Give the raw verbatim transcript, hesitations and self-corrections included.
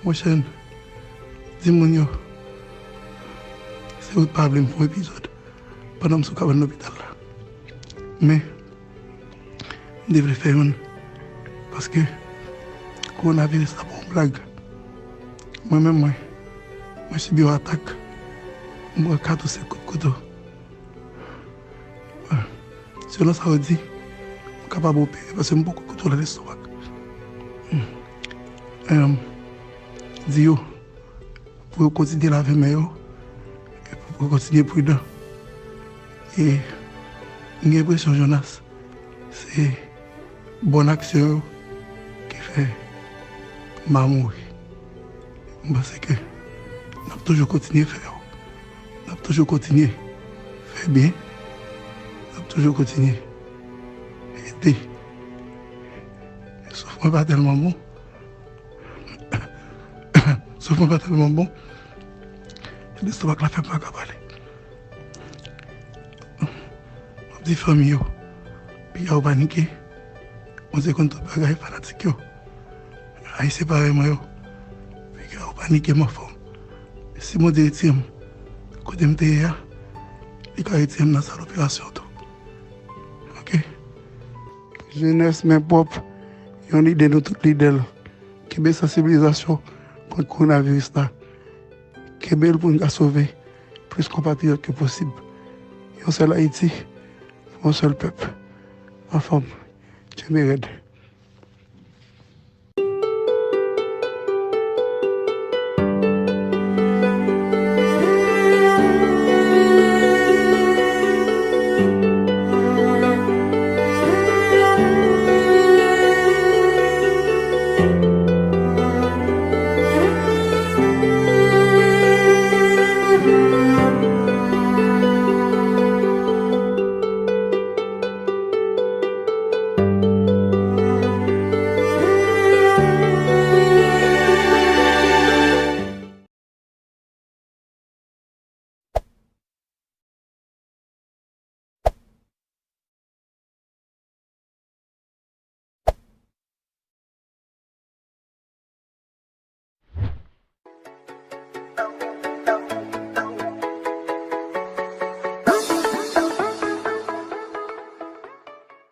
Monchè, di moun yo, se ou t pa vle m fè yon epizòd pandan m sou kabann lopital la. Men, m te vle fè youn, paske kowonaviris la pa yon blag. Mwen menm, mwen, mwen sibi yon atak, m pran kat ou senk kout kouto. Selon sa yo di, m kapab opere paske m poko kote w nan lestomak. Em, di yo pou yo kontinye lave men yo, e pou yo kontinye pridan. E m gen enpresyon, Jonas, se bòn aksyon yo ki fè m pa mouri. M panse ke n ap toujou kontinye fè yo. N ap toujou kontinye fè byen. N ap toujou kontinye ede. Souf mwen pa tèlman bon. Souf mwen pa tèlman bon. Lestomak la fè m pa ka pale. M ap di fanmi yo, piga yo panike. Bondye konn tout bagay, fanatik yo. Ayisyen parèy mwen yo, piga yo panike, m anfòm. Si Bondye retire m kote m te ye a, li ka retire m nan sal operasyon tou. Oke? Jenès men pwòp, yon lide nou tout lide l. Kenbe sansibilizasyon kont kowonaviris la. Kenbe l pou n ka sove plis konpatriyòt ke posib. Yon sèl Ayiti, yon sèl pèp. Anfòm, kenbe rèd.